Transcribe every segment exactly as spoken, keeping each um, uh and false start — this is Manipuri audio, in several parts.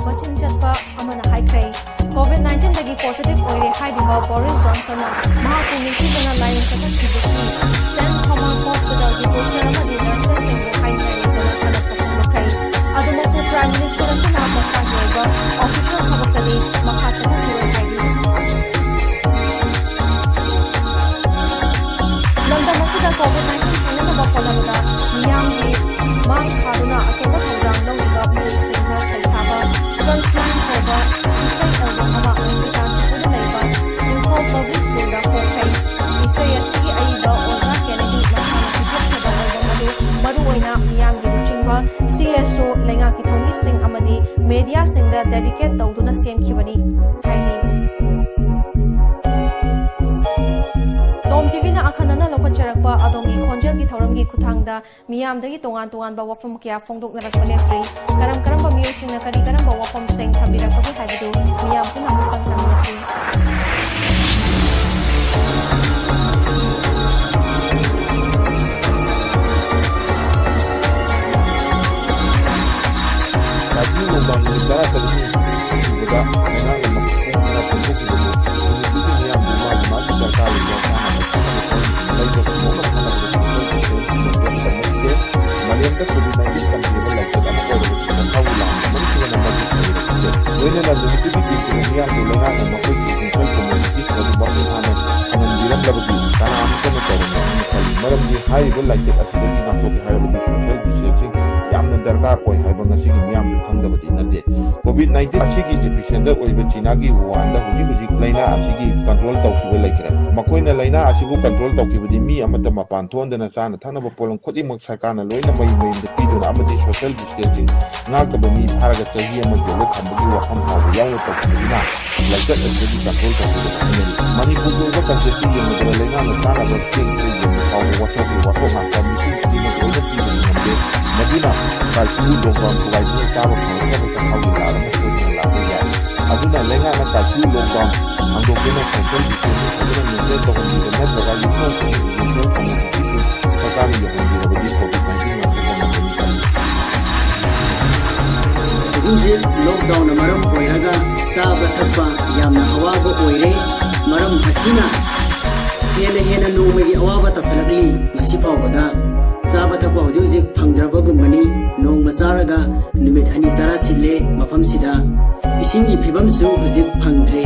ꯃꯆꯤꯟ ꯆꯠꯄ ꯑꯃꯅ ꯍꯥꯏꯈ꯭ꯔꯦ꯫ ꯀꯣꯚꯤꯗ ꯅꯥꯏꯟꯇꯤꯟꯗꯒꯤ ꯄꯣꯖꯤꯇꯤꯚ ꯑꯣꯏꯔꯦ ꯍꯥꯏꯔꯤꯕ ꯕꯣꯔꯤꯁ ꯖꯣꯟꯁꯟꯅ ꯃꯍꯥꯛꯄꯨ ꯅꯤꯡꯊꯤꯖꯅ ꯂꯥꯌꯦꯡ ꯆꯠꯊꯈꯤꯕꯒꯤ ꯁꯦꯟꯠ ꯊꯣꯃꯥꯁ ꯍꯣꯁꯄꯤꯇꯥꯜꯒꯤ ꯗꯣꯛꯇꯔ ꯑꯃꯗꯤ ꯅꯔꯁꯦꯁꯁꯤꯡꯕꯨ ꯍꯥꯏ ꯉꯥꯏꯔꯦꯗꯅ ꯀꯜꯂꯛꯄ ꯐꯣꯡꯗꯣꯛꯈ꯭ꯔꯦ꯫ ꯑꯗꯨꯃꯛꯄꯨ ꯄ꯭ꯔꯥꯏꯝ ꯃꯤꯅꯤꯁꯇꯔ ꯑꯁꯤꯅ ꯃꯁꯥꯒꯤ ꯑꯣꯏꯕ ꯑꯣꯐꯤꯁꯤꯌꯦꯜ ꯊꯕꯛꯇꯗꯤ ꯃꯈꯥ ꯆꯠꯊꯈꯤꯔꯣꯏ ꯍꯥꯏꯔꯤ꯫ ꯂꯝꯗꯝ ꯑꯁꯤꯗ ꯀꯣꯚꯤꯗ ꯅꯥꯏꯟꯇꯤꯟ ꯊꯦꯡꯅꯅꯕ ꯍꯣꯠꯅꯕꯗ ꯃꯤꯌꯥꯝꯒꯤ ꯃꯥꯡ ꯊꯥꯗꯨꯅ ꯑꯆꯧꯕ ꯊꯧꯗꯥꯡ ꯂꯧꯔꯤꯕ ꯃꯤꯑꯣꯏꯁꯤꯡꯗ ꯁꯩꯊꯥꯕ ꯐ꯭ꯔꯟꯠꯂꯥꯏꯟ ꯀꯧꯕ ꯏꯁꯩ ꯑꯦꯜꯕꯝ ꯑꯃ ꯉꯁꯤ ꯀꯥꯟꯆꯤꯄꯨꯔꯗ ꯂꯩꯕ ꯏꯝꯐꯥꯜ ꯄꯕ꯭ꯂꯤꯛ ꯁ꯭ꯀꯨꯜꯗ ꯐꯣꯡꯈ꯭ꯔꯦ꯫ ꯏꯁꯩ ꯑꯁꯤꯒꯤ ꯑꯏꯕ ꯑꯣꯖꯥ ꯀꯦꯅꯦꯗꯤ ꯃꯁꯥꯅ ꯄꯤꯊꯣꯛꯈꯤꯕ ꯑꯦꯜꯕꯝ ꯑꯗꯨ ꯃꯔꯨꯑꯣꯏꯅ ꯃꯤꯌꯥꯝꯒꯤ ꯂꯨꯆꯤꯡꯕ, ꯁꯤ ꯑꯦꯁ ꯑꯣ, ꯂꯩꯉꯥꯛꯀꯤ ꯊꯧꯃꯤꯁꯤꯡ ꯑꯃꯗꯤ ꯃꯦꯗꯤꯌꯥꯁꯤꯡꯗ ꯗꯦꯗꯤꯀꯦꯠ ꯇꯧꯗꯨꯅ ꯁꯦꯝꯈꯤꯕꯅꯤ ꯍꯥꯏꯔꯤ꯫ ꯇꯣꯝ ꯇꯤꯚꯤꯅ ꯑꯈꯟꯅꯅ ꯂꯧꯈꯠꯆꯔꯛꯄ ꯑꯗꯣꯝꯒꯤ ꯈꯣꯟꯖꯦꯜꯒꯤ ꯊꯧꯔꯝꯒꯤ ꯈꯨꯠꯊꯥꯡꯗ ꯃꯤꯌꯥꯝꯗꯒꯤ ꯇꯣꯉꯥꯟ ꯇꯣꯉꯥꯟꯕ ꯋꯥꯐꯝ ꯀꯌꯥ ꯐꯣꯡꯗꯣꯛꯅꯔꯛꯄꯅꯦ ꯁ꯭ꯔꯤ꯫ ꯀꯔꯝ ꯀꯔꯝꯕ ꯃꯤꯑꯣꯏꯁꯤꯡꯅ ꯀꯔꯤ ꯀꯔꯝꯕ ꯋꯥꯐꯝꯁꯤꯡ ꯊꯝꯕꯤꯔꯛꯄꯒꯦ ꯍꯥꯏꯕꯗꯨ ꯃꯤꯌꯥꯝ ꯄꯨꯝꯅꯃꯛ ꯈꯪꯖꯃꯤꯟꯅꯁꯤ꯫ ꯀꯥꯔꯐ꯭ꯌꯨ ꯂꯣꯛꯗꯥꯎꯟ ꯅꯨꯃꯤꯠ ꯇꯔꯥꯇꯔꯨꯛꯅꯤ ꯁꯨꯕꯗ ꯂꯩꯉꯥꯛꯅ ꯃꯄꯨꯡ ꯐꯥꯅ ꯄꯥꯡꯊꯣꯛꯈꯤꯕꯗꯨ ꯅꯨꯃꯤꯠꯇꯨꯒꯤ ꯃꯤꯌꯥꯝꯕꯨ ꯃꯥꯒꯤ ꯃꯥꯒꯤ ꯗꯔꯀꯥꯔ ꯂꯩꯕ ꯆꯥꯅꯕ ꯊꯛꯅꯕ ꯄꯣꯠꯂꯝꯁꯤꯡ ꯂꯩꯕ ꯄꯨꯝꯅꯃꯛ ꯐꯪꯍꯟꯕꯗ ꯁꯨꯡꯁꯣꯏ ꯁꯣꯏꯗꯅ ꯇꯧꯅꯕ ꯍꯣꯠꯅꯈꯤꯗꯦ꯫ ꯃꯥꯂꯦꯝꯗ ꯀꯣꯚꯤꯗ ꯅꯥꯏꯟꯇꯤꯟ ꯀꯟꯈꯤꯕ ꯂꯥꯏꯆꯠ ꯑꯃ ꯑꯣꯏꯔꯕꯁꯨ ꯆꯥꯛꯈꯥꯎꯒꯤ ꯂꯥꯟꯅ ꯃꯔꯨ ꯑꯣꯏꯅ ꯃꯗꯨ ꯊꯝꯕꯤꯔꯛꯈꯤꯗꯦ꯫ ꯂꯣꯏꯅꯅ ꯅꯨꯃꯤꯠꯇꯨꯒꯤ ꯀꯦꯟꯈꯤꯕ ꯃꯤꯌꯥꯝꯕꯨ ꯂꯩꯉꯥꯛꯅ ꯃꯈꯣꯏꯒꯤ ꯏꯟꯁꯨꯔꯦꯟꯁ ꯀꯝꯄꯅꯤꯒꯤ ꯑꯗꯨ ꯃꯄꯨꯡ ꯐꯥꯅ ꯐꯪꯍꯟꯕꯤꯔꯝꯂꯕꯗꯤ ꯀꯅꯥ ꯑꯃꯠꯇꯅ ꯇꯧꯔꯝꯂꯣꯏ ꯍꯥꯏꯅ ꯈꯜꯂꯤ꯫ ꯃꯔꯝꯗꯤ ꯍꯥꯏꯔꯤꯕ ꯂꯥꯏꯆꯠ ꯑꯁꯤꯗꯒꯤ ꯉꯥꯛꯊꯣꯛꯀꯦ ꯍꯥꯏꯔꯕꯗꯤ ꯁꯣꯁꯤꯌꯦꯜ ꯗꯤꯁꯇꯦꯟꯁꯤꯡ ꯌꯥꯝꯅ ꯗꯔꯀꯥꯔ ꯑꯣꯏ ꯍꯥꯏꯕ ꯉꯁꯤꯒꯤ ꯃꯤꯌꯥꯝꯁꯨ ꯈꯪꯗꯕꯗꯤ ꯅꯠꯇꯦ꯫ ꯀꯣꯚꯤꯗ ꯅꯥꯏꯟꯇꯤꯟ ꯑꯁꯤꯒꯤ ꯏꯄꯤꯁꯦꯟꯇꯔ ꯑꯣꯏꯕ ꯆꯤꯅꯥꯒꯤ ꯋꯨꯍꯥꯟꯗ ꯍꯧꯖꯤꯛ ꯍꯧꯖꯤꯛ ꯂꯥꯏꯅꯥ ꯑꯁꯤꯒꯤ ꯀꯟꯇ꯭ꯔꯣꯜ ꯇꯧꯈꯤꯕ ꯂꯩꯈ꯭ꯔꯦ꯫ ꯃꯈꯣꯏꯅ ꯂꯥꯏꯅꯥ ꯑꯁꯤꯕꯨ ꯀꯟꯇ꯭ꯔꯣꯜ ꯇꯧꯈꯤꯕꯗꯤ ꯃꯤ ꯑꯃꯠꯇ ꯃꯄꯥꯟ ꯊꯣꯛꯍꯟꯗꯅ ꯆꯥꯅ ꯊꯛꯅꯕ ꯄꯣꯠꯂꯝ ꯈꯨꯗꯤꯡꯃꯛ ꯁꯔꯀꯥꯔꯅ ꯂꯣꯏꯅ ꯃꯌꯨꯝ ꯃꯌꯨꯝꯗ ꯄꯤꯗꯨꯅ ꯑꯃꯗꯤ ꯁꯣꯁꯤꯌꯦꯜ ꯗꯤꯁꯇꯦꯟꯁꯤꯡ ꯉꯥꯛꯇꯕ ꯃꯤ ꯐꯥꯔꯒ ꯆꯍꯤ ꯑꯃ ꯖꯦꯜꯗ ꯊꯝꯕꯒꯤ ꯋꯥꯐꯝ ꯐꯥꯎꯕ ꯌꯥꯎꯅ ꯇꯧꯈꯤꯕꯅꯤꯅ ꯂꯥꯏꯆꯠ ꯑꯁꯤꯗꯒꯤ ꯀꯟꯇ꯭ꯔꯣꯜ ꯇꯧꯕꯗ ꯍꯣꯠꯅꯔꯤ꯫ ꯃꯅꯤꯄꯨꯔꯒꯤ ꯑꯣꯏꯕ ꯀꯟꯇꯦꯛꯁꯇ ꯌꯦꯡꯂꯕꯗ ꯂꯩꯉꯥꯛꯅ ꯆꯥꯅꯕ ꯆꯦꯡ ꯆꯦꯡ ꯌꯦꯟꯕ ꯐꯥꯎꯕ ꯋꯥꯊꯣꯛꯀꯤ ꯋꯥꯊꯣꯛ ꯉꯥꯛꯇ ꯃꯤꯄꯨꯝ ꯈꯨꯗꯤꯡꯃꯛ ꯂꯣꯏꯅ ꯄꯤꯕꯗꯤ ꯉꯝꯗꯦ꯫ ꯃꯗꯨꯅ ꯀꯥꯔꯐ꯭ꯌꯨ ꯂꯣꯛꯗꯥꯎꯟ ꯊꯨꯒꯥꯏꯗꯨꯅ ꯆꯥꯕ ꯐꯪꯂꯛꯇꯕ ꯆꯥꯛꯈꯥꯎꯒꯤ ꯂꯥꯟ ꯑꯃ ꯁꯣꯏꯗꯅ ꯂꯥꯛꯄ ꯌꯥꯏ꯫ ꯑꯗꯨꯅ ꯂꯩꯉꯥꯛꯅ ꯀꯥꯔꯐ꯭ꯌꯨ ꯂꯣꯛꯗꯥꯎꯟ ꯍꯥꯡꯗꯣꯛꯇꯨꯅ ꯁꯣꯁꯤꯌꯦꯜ ꯗꯤꯁꯇꯦꯟꯁꯤꯡ ꯐꯖꯅ ꯃꯦꯟꯇꯦꯟ ꯇꯧꯍꯟꯕꯤꯕ ꯅꯠꯇ꯭ꯔꯒ ꯌꯨꯝꯊꯣꯡ ꯈꯨꯗꯤꯡꯒꯤ ꯏꯁꯦꯟꯁꯤꯌꯦꯜ ꯀꯝꯃꯨꯅꯤꯇꯤꯁꯤꯡ ꯁꯔꯀꯥꯔꯅ ꯌꯧꯍꯟꯕꯤꯔꯕꯗꯤ ꯀꯣꯚꯤꯗ ꯅꯥꯏꯟꯇꯤꯟ ꯉꯥꯛꯊꯣꯛꯄ ꯉꯝꯒꯅꯤ ꯈꯜꯂꯤ꯫ ꯍꯧꯖꯤꯛ ꯂꯣꯛꯗꯥꯎꯟꯅ ꯃꯔꯝ ꯑꯣꯏꯔꯒ ꯆꯥꯕ ꯊꯛꯄ ꯌꯥꯝꯅ ꯑꯋꯥꯕ ꯑꯣꯏꯔꯦ꯫ ꯃꯔꯝ ꯑꯁꯤꯅ ꯍꯦꯟꯅ ꯍꯦꯟꯅ ꯅꯣꯡꯃꯒꯤ ꯑꯋꯥꯕ ꯇꯥꯁꯜꯂꯛꯂꯤ꯫ ꯉꯁꯤ ꯐꯥꯎꯕꯗ ꯆꯥꯕ ꯊꯛꯄ ꯍꯧꯖꯤꯛ ꯍꯧꯖꯤꯛ ꯐꯪꯗ꯭ꯔꯕꯒꯨꯝꯕꯅꯤ꯫ ꯅꯣꯡꯃ ꯆꯥꯔꯒ ꯅꯨꯃꯤꯠ ꯑꯅꯤ ꯆꯔꯥ ꯁꯤꯜꯂꯦ꯫ ꯃꯐꯝꯁꯤꯗ ꯏꯁꯤꯡꯒꯤ ꯐꯤꯕꯝꯁꯨ ꯍꯧꯖꯤꯛ ꯐꯪꯗ꯭ꯔꯦ꯫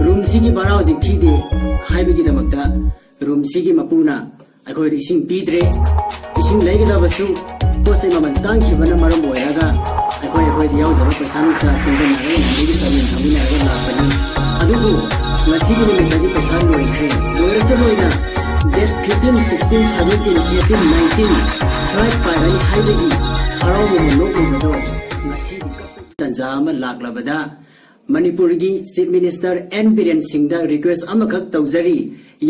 ꯔꯨꯝꯁꯤꯒꯤ ꯚꯔꯥ ꯍꯧꯖꯤꯛ ꯊꯤꯗꯦ ꯍꯥꯏꯕꯒꯤꯗꯃꯛꯇ ꯔꯨꯝꯁꯤꯒꯤ ꯃꯄꯨꯅ ꯑꯩꯈꯣꯏꯗ ꯏꯁꯤꯡ ꯄꯤꯗ꯭ꯔꯦ꯫ ꯏꯁꯤꯡ ꯂꯩꯒꯗꯕꯁꯨ ꯄꯣꯠ ꯆꯩ ꯃꯃꯜ ꯇꯥꯡꯈꯤꯕꯅ ꯃꯔꯝ ꯑꯣꯏꯔꯒ ꯑꯩꯈꯣꯏ ꯑꯩꯈꯣꯏꯗ ꯌꯥꯎꯖꯕ ꯄꯩꯁꯥ ꯅꯨꯡꯁꯥ ꯇꯨꯡꯁꯤꯟꯅꯔꯒ ꯏꯃꯥꯟꯅꯕꯒꯤ ꯆꯥꯃꯤꯟ ꯊꯛꯃꯤꯟꯅꯔꯒ ꯂꯥꯛꯄꯅꯤ꯫ ꯑꯗꯨꯕꯨ ꯉꯁꯤꯒꯤ ꯅꯨꯃꯤꯠꯇꯗꯤ ꯄꯩꯁꯥ ꯂꯣꯏꯈ꯭ꯔꯦ꯫ ꯂꯣꯏꯔꯁꯨ ꯂꯣꯏꯅ date fifteen, sixteen, seventeen, eighteen, nineteen flight ꯄꯥꯏꯔꯅꯤ ꯍꯥꯏꯕꯒꯤ ꯍꯔꯥꯎꯕ ꯅꯣꯛꯂꯤꯕꯗꯣ ꯉꯁꯤꯗꯤ ꯀꯞꯄꯒꯤ ꯇꯟꯖꯥ ꯑꯃ ꯂꯥꯛꯂꯕꯗ ꯃꯅꯤꯄꯨꯔꯒꯤ Chief Minister N ꯕꯤꯔꯦꯟ ꯁꯤꯡꯗ request ꯑꯃꯈꯛ ꯇꯧꯖꯔꯤ꯫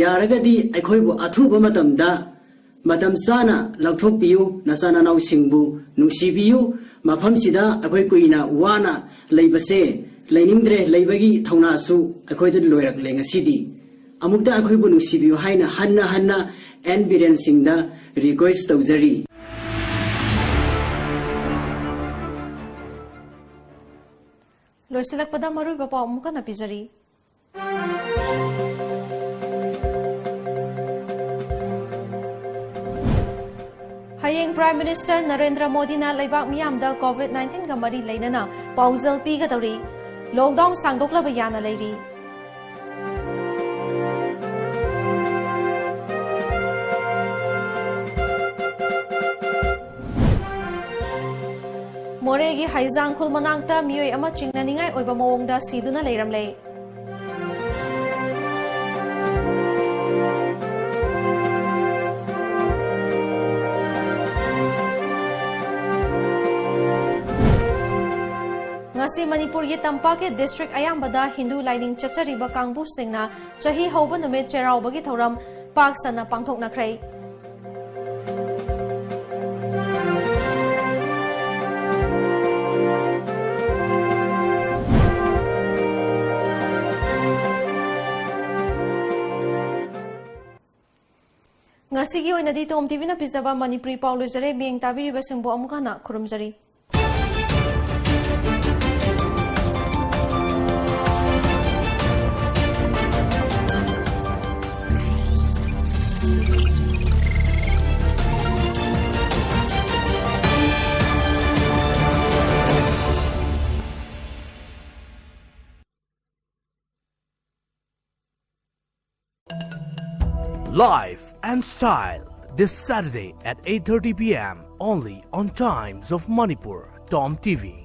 ꯌꯥꯔꯒꯗꯤ ꯑꯩꯈꯣꯏꯕꯨ ꯑꯊꯨꯕ ꯃꯇꯝꯗ ꯃꯇꯝ ꯆꯥꯅ ꯂꯧꯊꯣꯛꯄꯤꯌꯨ꯫ ꯅꯆꯥ ꯅꯅꯥꯎꯁꯤꯡꯕꯨ ꯅꯨꯡꯁꯤꯕꯤꯌꯨ꯫ ꯃꯐꯝꯁꯤꯗ ꯑꯩꯈꯣꯏ ꯀꯨꯏꯅ ꯋꯥꯅ ꯂꯩꯕꯁꯦ ꯂꯩꯅꯤꯡꯗ꯭ꯔꯦ꯫ ꯂꯩꯕꯒꯤ ꯊꯧꯅꯥꯁꯨ ꯑꯩꯈꯣꯏꯗ ꯂꯣꯏꯔꯛꯂꯦ꯫ ꯉꯁꯤꯗꯤ ꯑꯃꯨꯛꯇ ꯑꯩꯈꯣꯏꯕꯨ ꯅꯨꯡꯁꯤꯕꯤꯌꯨ ꯍꯥꯏꯅ ꯍꯟꯅ ꯍꯟꯅ N ꯕꯤꯔꯦꯟ ꯁꯤꯡꯗ request ꯇꯧꯖꯔꯤ꯫ ꯂꯣꯏꯁꯤꯜꯂꯛꯄꯗ ꯃꯔꯨꯑꯣꯏꯕ ꯄꯥꯎ ꯑꯃꯨꯛ ꯍꯟꯅ ꯄꯤꯖꯔꯤ꯫ ꯍꯌꯦꯡ Prime Minister ꯅꯔꯦꯟꯗ꯭ꯔ ꯃꯣꯗꯤꯅ ꯂꯩꯕꯥꯛ ꯃꯤꯌꯥꯝꯗ COVID nineteen ꯒ ꯃꯔꯤ ꯂꯩꯅꯅ ꯄꯥꯎꯖꯦꯜ ꯄꯤꯒꯗꯧꯔꯤ꯫ Lockdown ꯁꯥꯡꯗꯣꯛꯂꯕ ꯌꯥꯅ ꯂꯩꯔꯤ꯫ ꯃꯣꯔꯦꯒꯤ ꯍꯩꯖꯥꯡ ꯈꯨꯜ ꯃꯅꯥꯛꯇ ꯃꯤꯑꯣꯏ ꯑꯃ ꯆꯤꯡꯅꯅꯤꯡꯉꯥꯏ ꯑꯣꯏꯕ ꯃꯑꯣꯡꯗ ꯁꯤꯗꯨꯅ ꯂꯩꯔꯝꯂꯦ꯫ ꯉꯁꯤ ꯃꯅꯤꯄꯨꯔꯒꯤ ꯇꯝꯄꯥꯛꯀꯤ district ꯑꯌꯥꯝꯕꯗ ꯍꯤꯟꯗꯨ ꯂꯥꯏꯅꯤꯡ ꯆꯠꯆꯔꯤꯕ ꯀꯥꯡꯕꯨꯁꯤꯡꯅ ꯆꯍꯤ ꯍꯧꯕ ꯅꯨꯃꯤꯠ ꯆꯩꯔꯥꯎꯕꯒꯤ ꯊꯧꯔꯝ ꯄꯥꯛ ꯁꯟꯅ ꯄꯥꯡꯊꯣꯛꯅꯈ꯭ꯔꯦ꯫ ꯉꯁꯤꯒꯤ ꯑꯣꯏꯅꯗꯤ ꯇꯣꯝ ꯇꯤꯚꯤꯅ ꯄꯤꯖꯕ ꯃꯅꯤꯄꯨꯔꯤ ꯄꯥꯎ ꯂꯣꯏꯖꯔꯦ꯫ ꯃꯤꯠꯌꯦꯡ ꯇꯥꯕꯤꯔꯤꯕꯁꯤꯡꯕꯨ ꯑꯃꯨꯛ ꯍꯟꯅ ꯈꯨꯔꯨꯝꯖꯔꯤ꯫ Life and Style, this Saturday at eight thirty p m, only on Times of Manipur, Tom T V.